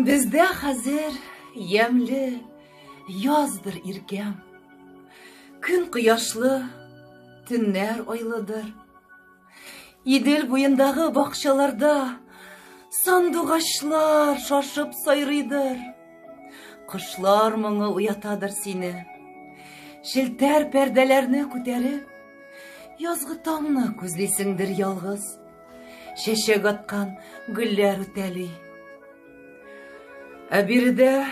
Бездә хәзер ямьле яздыр, иркәм. Көн кояшлы, төннәр айлыдыр. Идел буендагы бакчаларда сандугачлар шашып сайрыйдыр. Кошлар моңы уятадыр сине. Челтәр пәрдәләрне күтәреп, язгы таңны күзлисеңдер ялгыз. Чәчәк аткан гөлләр үтәли. Ә биредә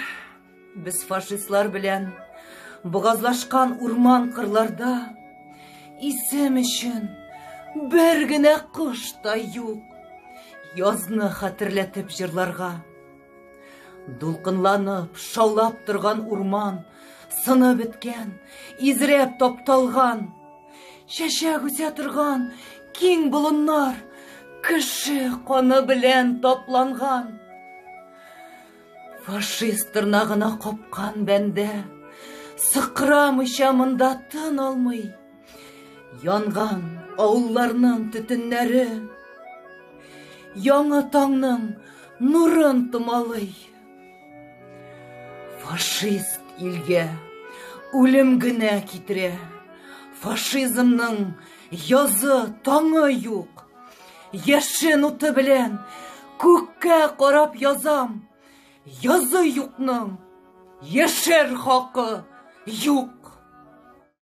без фашистлар белән бугазлашкан урман кырларда исем өчен бер генә кош та юк. Язны хәтерләтеп җырларга. Дулкынланып, шаулап торган урман сынып беткән, изрәп тапталган. Чәчәк үсә торган киң болыннар кеше каны белән тапланган. Фашист тырнагына капкан бәндә сыкрамыйча монда тын алмый. Янган авылларның төтеннәре яңа таңның нурын томалый. Фашист илгә үлем генә китерә. Фашизмның язы, таңы юк. Яшен уты белән күккә карап язам. Язы юкның яшәр хакы юк.